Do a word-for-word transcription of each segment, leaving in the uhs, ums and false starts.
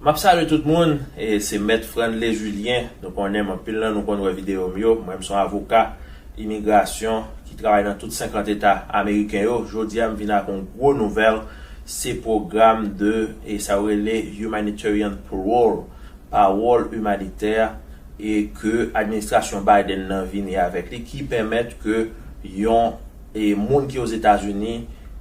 M ap salye tout moun, e se Mèt Franley Julien. Nou konnen m anpil nan nou konn wè videyo m yo. Mwen, m se yon avoka imigrasyon ki travay nan tout senkant eta ameriken yo. Jodi a, m vin ak yon gwo nouvèl. Se pwogram de, e sa yo rele humanitarian parole, pawòl imanitè, e ke administrasyon Biden nan vini avèk li, ki pèmèt ke yon, e moun ki Ozetazini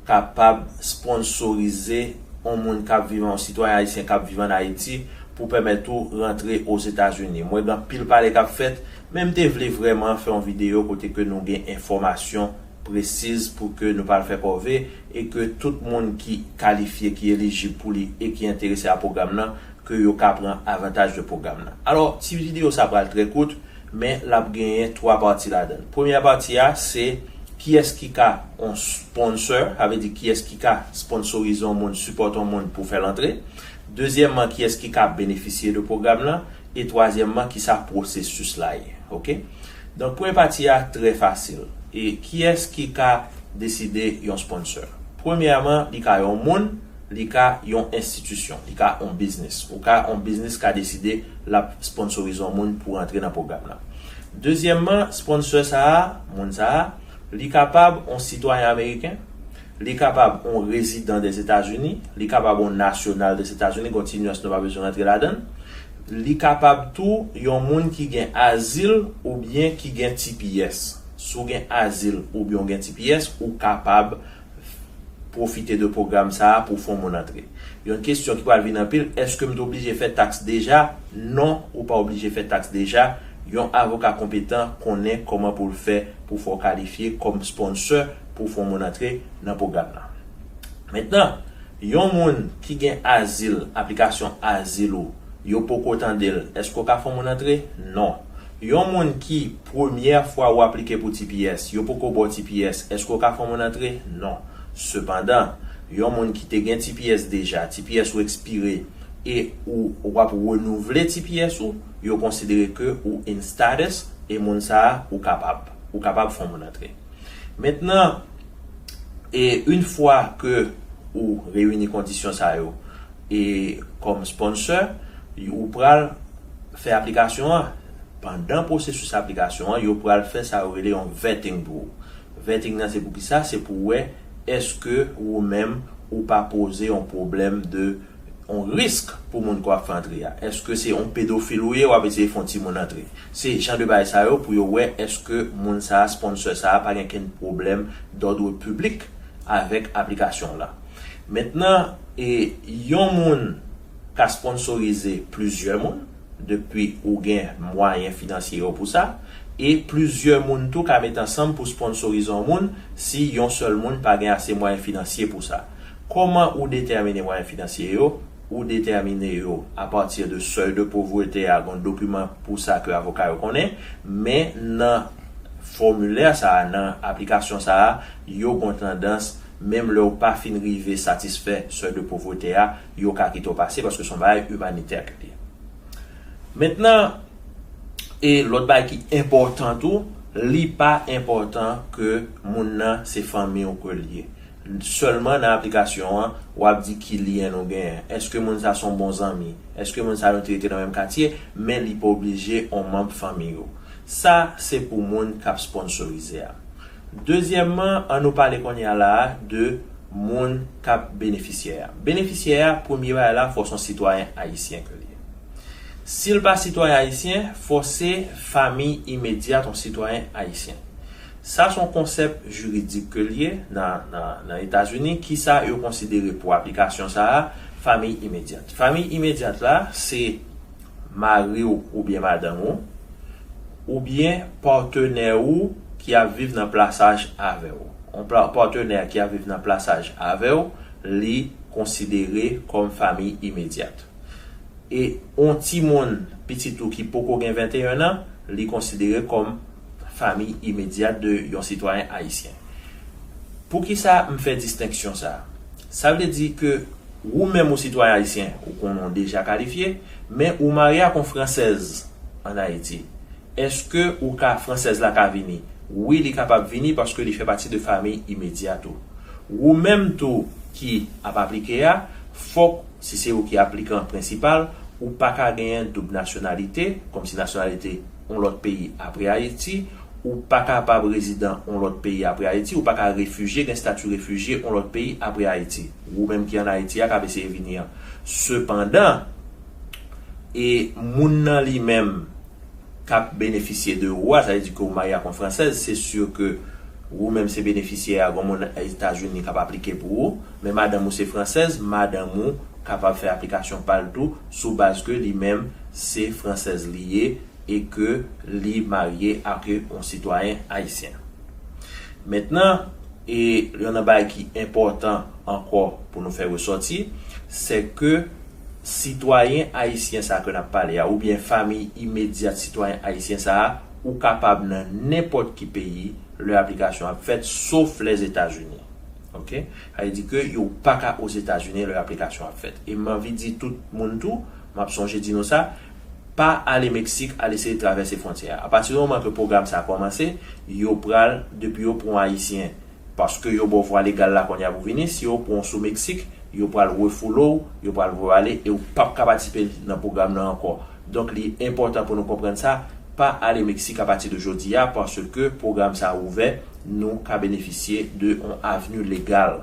kapab sponsorize yon moun k ap viv, yon sitwayen ayisyen k ap viv ann Ayiti, pou pèmèt ou rantre Ozetazini. Mwen gen anpil pale k ap fèt, men m te vle vrèman fè yon videyo kote ke nou gen enfòmasyon presiz pou ke nou pa al fè kòve, e ke tout moun ki kalifye, ki elijib pou li e ki enterese a pwogram nan, ke yo ka pran avantaj de pwogram nan. Alò, ti videyo sa pral trè kout, men l ap genyen twa pati ladan l. Premyè pati a, se kiyès ki ka yon sponsor, sa vle di kiyès ki ka sponsorize yon moun, sipòte yon moun pou fè l antre. Dezyèmman, kiyès ki ka benefisye de pwogram nan. E twazyèmman, kisa pwosesis la ye. Oke? Donk, premye pati a trè fasil. E kiyès ki ka deside yon sponsor? Premyèman, li ka yon moun, li ka yon enstitisyon, li ka yon biznis. Ou ka yon biznis ka deside l ap sponsorize yon moun pou rantre nan pwogram nan. Dezyèmman, sponsor sa a, moun sa a, li kapab yon sitwayen ameriken, li kapab yon rezidan Dèzetazini, li kapab yon nasyonal Dèzetazini, gen ti nyans nou pa bezwen rantre ladan l. Li kapab tou yon moun ki gen azil oubyen ki gen T P S. Si w gen azil oubyen w gen T P S, ou kapab pwofite de pwogram sa a pou fè yon moun antre. Yon kesyon ki pral vin anpil, èske m te oblije fè taks deja? Non, ou pa oblije fè taks deja. Yon avoka konpetan konnen kòman pou l fè pou fè w kalifye kòm sponsor pou fè yon moun antre nan pwogram nan. Mentnan, yon moun ki gen azil, aplikasyon azil ou, yo poko tande l, èske w ka fè yon moun antre? Non. Yon moun ki premyè fwa ou aplike pou T P S, yo poko ba w T P S, èske w ka fè yon moun antre? Non. Sepandan, yon moun ki te gen T P S deja, T P S ou ekspire, e ou, ou ap renouvle T P S ou, yo konsidere ke ou in status, e moun sa a, ou kapab. Ou kapab fè yon moun antre. Mentnan, e yon fwa ke ou reyini kondisyon sa yo, e kòm sponsor, ou pral fè aplikasyon an. Pandan pwosesis aplikasyon an, yo pral fè sa yo rele yon vetting pou ou. Vetting nan se pou kisa? Se pou wè èske ou menm ou pa poze yon pwoblèm de yon risk pou moun ke w ap fè antre a. Èske se yon pedofil ou ye, w ap eseye fè yon timoun antre? Se jan de bagay sa yo pou yo wè èske moun sa a, sponsor sa a, pa gen kenn pwoblèm dòdre piblik avèk aplikasyon w la. Mentnan, e yon moun ka sponsorize plizyè moun, depi ou gen mwayen finansye yo pou sa, e plizyè moun tou ka met ansanm pou sponsorize yon moun si yon sèl moun pa gen ase mwayen finansye pou sa. Kòman ou detèmine mwayen finansye yo? Ou detèmine yo apati de sèy de povrete a, gen dokiman pou sa ke avoka yo konnen, men nan fòmilè sa a, nan aplikasyon sa a, yo gen tandans, menm lè ou pa fin rive satisfè sèy de povrete a, yo ka kite w pase paske se yon bagay imanitè ke l ye. Mentnan, e lòt bagay ki enpòtan tou, li pa enpòtan ke moun nan se fanmi w ke l ye. Sèlman nan aplikasyon an, w ap di ki lyen nou genyen. Èske moun sa se yon bon zanmi? Èske moun sa nou te rete nan menm katye? Men li pa oblije yon manm fanmi ou. Sa se pou moun k ap sponsorize a. Dezyèmman, an nou pale kounye a la a de moun k ap benefisyè a. Benefisyè a, premye bagay la, fò se yon sitwayen ayisyen ke l ye. Si l pa sitwayen ayisyen, fò se fanmi imedyat yon sitwayen ayisyen. Sa se yon konsèp jiridik ke l ye nan, nan, nan Etazini. Kisa yo konsidere pou aplikasyon sa a? Fanmi imedyat. Fanmi imedyat la, se mari w oubyen madanm ou, oubyen patnè ou ki ap viv nan plasaj avè w. Yon pla-, patnè ki ap viv nan plasaj avè w, li konsidere kòm fanmi imedyat. E yon timoun, pitit ou ki poko gen venteyen an, li konsidere kòm fanmi imedyat de yon sitwayen ayisyen. Poukisa m fè distenksyon sa a? Sa vle di ke ou menm ou sitwayen ayisyen, ou konnen w deja kalifye, men ou marye ak yon fransèz ann Ayiti. Èske ou ka, fransèz la ka vini? Wi, li kapab vini paske li fè pati de fanmi imedyat ou. Ou menm tou ki ap aplike a, Fòk, si se ou ki aplikan prensipal, ou pa ka genyen doub nasyonalite, kòmsi nasyonalite yon lòt peyi apre Ayiti, ou pa kapab rezidan yon lòt peyi apre Ayiti, ou pa ka refijye, gen estati refijye yon lòt peyi apre Ayiti. Ou menm ki ann Ayiti a k ap eseye vini an. Sepandan, e moun nan li menm k ap benefisye de ou a, sa vle di ke ou marye ak yon fransèz, se si ke ou menm se benefisyè a, gon moun Etazini k ap aplike pou ou, men madanm ou se fransèz, madanm ou kapab fè aplikasyon pa l tou, sou baz ke li menm se fransèz li ye e ke li marye ak yon sitwayen ayisyen. Mentnan, e youn nan bagay ki enpòtan ankò pou nou fè resòti, se ke sitwayen ayisyen sa ke n ap pale a, oubyen fanmi imedyat sitwayen ayisyen sa a, ou kapab nan nenpòt ki peyi lè aplikasyon ap fèt, sof Lèzetazini. Oke? Sa vle di ke yo pa ka Ozetazini lè aplikasyon ap fèt. E m anvi di tout moun tou, m ap sonje di nou sa, pa ale Meksik, al eseye travèse fwontyè a. Apati di moman ke pwogram sa a kòmanse, yo pral, depi yo pran Ayisyen, paske yo ba w vwa legal la kounye a pou vini, si yo pran w sou Meksik, yo pral refoule w, yo pral voye w ale, e ou p ap ka patisipe nan pwogram nan ankò. Donk, li enpòtan pou nou konprann sa, pa ale Meksik apati de jodi a, paske pwogram sa a ouvè, nou ka benefisye de yon avni legal.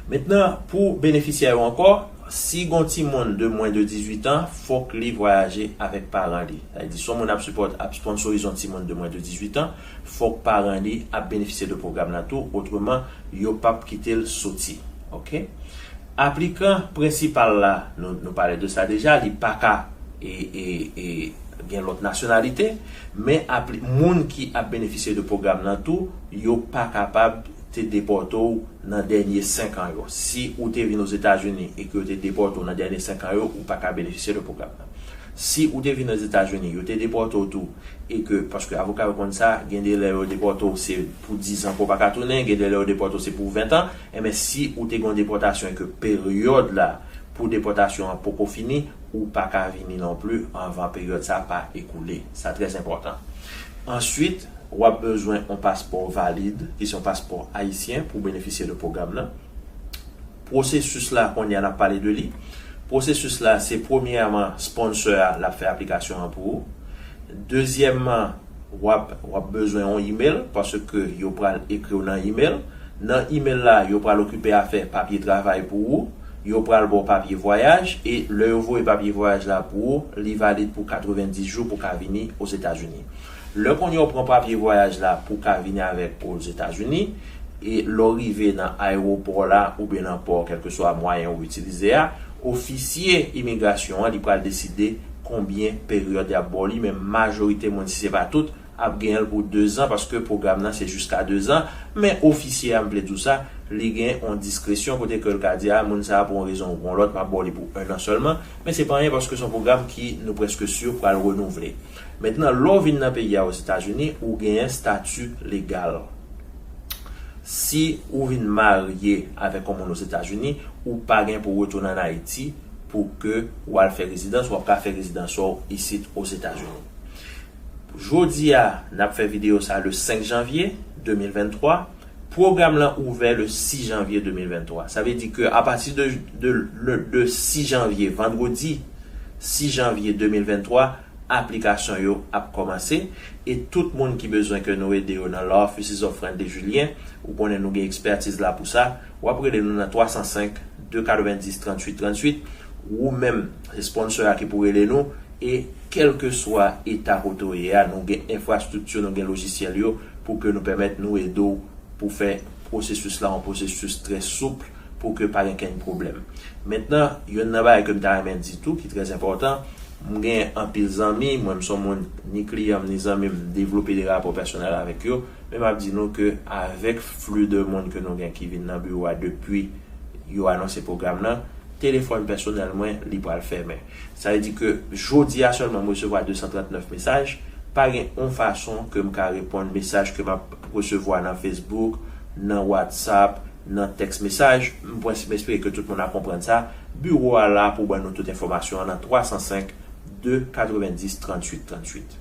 Mentnan, pou benefisyè yo ankò, si gon timoun de mwens de dizuit an, fòk li vwayaje avèk paran li. Sa vle di, si yon moun ap sipòt, ap sponsorize yon timoun de mwens de dizuit an, fòk paran li ap benefisye de pwogram nan tou, otreman, yo p ap kite l soti. Oke? Aplikan prensipal la, nou, nou pale de sa deja, li pa ka e, e, e, gen lòt nasyonalite, men apli, moun ki ap benefisye de pwogram nan tou, yo pa kapab te depòte w nan dènye senk an yo. Si ou te vin Ozetazini e ke yo te depòte w nan dènye senk an yo, ou pa ka benefisye de pwogram nan. Si ou te vin Ozetazini, yo te depòte w tou, e ke, paske avoka yo konn sa, gen de lè yo depòte w se pou diz an ke w pa ka tounen, gen de lè yo depòte w se pou ven an, enben si ou te gen yon depòtasyon e ke peryòd la pou depòtasyon an poko fini, ou pa ka vini non pli anvan peryòd sa pa ekoule. Sa trè enpòtan. Answit, w ap bezwen yon paspò valid, ki se yon paspò ayisyen, pou benefisye de pwogram nan. Pwosesis la, kounye a n ap pale de li. Pwosesis la, se premyèman, sponsor a, l ap fè aplikasyon an pou ou. Dezyèmman, w ap, w ap bezwen yon email, paske yo pral ekri w nan email. Nan email la, yo pral okipe a fè papye travay pou ou. Yo pral ba w papye vwayaj, e lè yo voye papye vwayaj la pou ou, li valid pou katrevenndis jou pou ka vini Ozetazini. Lè kounye a w pran papye vwayaj la pou ka vini avèk Ozetazini, e lè w rive nan ayewopò la oubyen nan pò, kèlkeswa mwayen ou itilize a, ofisye imigrasyon an, li pral deside konbyen peryòd y ap ba w li, men majorite moun, si se pa tout, ap genyen l pou dezan, paske pwogram nan se jiska dezan, men ofisye a, m vle di w sa, li gen yon diskresyon kote ke l ka di, a, moun sa a, pou yon rezon ou pou yon lòt, m ap ba w li pou enn an sèlman, men se pa anyen, paske se yon pwogram ki, nou prèske si, pral renouvle. Mentnan, lè w vin nan peyi a, Ozetazini, ou genyen stati legal. Si ou vin marye avèk yon moun Ozetazini, ou pa gen pou w retounen ann Ayiti pou ke w al fè rezidans, w ap ka fè rezidans ou isit Ozetazini. Jodi a, n ap fè videyo sa le senk janvye de mil venntwa. Pwogram lan ouvè le sis janvye de mil venntwa. Sa vle di ke apati de, de, de, de sis janvye, vandredi sis janvye de mil venntwa, aplikasyon yo ap kòmanse. E tout moun ki bezwen ke nou ede yo nan Law Offices of Friendly Julien, ou konnen nou gen ekspertiz la pou sa, w ap rele nou nan twa san senk, de katrevenndis, tranntuit, tranntuit. Ou menm, se sponsor a ki pou rele nou. E kèlkeswa eta kote w ye a, nou gen enfrastrikti, nou gen lojisyèl yo pou ke nou pèmèt nou ede w pou fè pwosesis la yon pwosesis trè soup pou ke pa gen kenn pwoblèm. Mentnan, youn nan bagay ke m ta renmen di tou ki trè enpòtan, m gen anpil zanmi, mwen m se yon moun, ni kliyan m, ni zanmi m, m devlope de rapò pèsonèl avèk yo, men m ap di nou ke avèk fli de moun ke nou gen ki vin nan biwo a depi yo anonse pwogram nan, telefòn pèsonèl mwen, li pral fèmen. Sa vle di ke jodi a sèlman, m resevwa de san trannèf mesaj. Pa gen yon fason ke m ka reponn mesaj ke m ap resevwa nan Facebook, nan WhatsApp, nan tèks mesaj. M pwens-, m espere ke tout moun ap konprann sa. Biwo a la pou ban nou tout enfòmasyon an nan twa san senk, de katrevenndis, tranntuit, tranntuit.